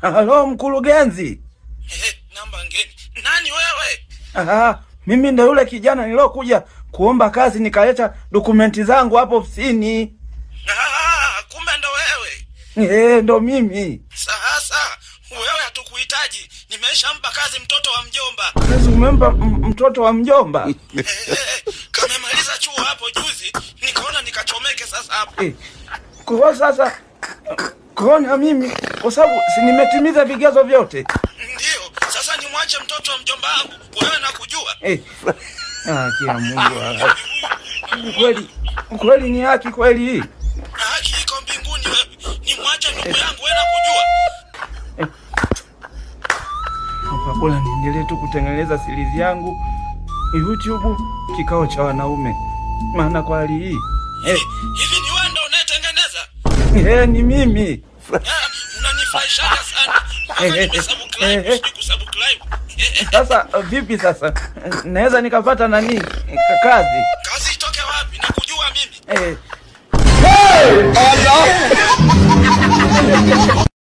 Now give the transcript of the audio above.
Halo mkurugenzi. Namba ngeni. Nani wewe? Aha, mimi ndo yule kijana nilokuja kuomba kazi nikaleta dokumenti zangu hapo ofisini. Ah, kumbe ndo wewe. Eh, ndo mimi. Sasa wewe hatukuhitaji. Nimeshampa kazi mtoto wa mjomba. Kazi umempa mtoto wa mjomba? Kamemaliza chuo hapo juzi, nikaona nikachomeke sasa hapo. Kwa sasa kona mimi kwa sababu si nimetimiza vigezo vyote. Ndio, sasa nimwache mtoto wa mjomba wangu. Wewe nakujua. Ah, kia Mungu. Kweli kweli ni haki kweli hii. Haki iko mbinguni wewe. Nimwache ndugu yangu, wewe nakujua. Hapa bora niendelee tu kutengeneza series yangu YouTube, kikao cha wanaume, maana kwa hali hii Hivi ni wewe ndo unayetengeneza? Ni mimi. Unanifurahishaga sana. Mpaka nimesubscribe, sijui kusubscribe. Sasa vipi sasa, naweza nikapata nani kazi? Kazi itoke wapi? Nakujua mimi. Hey!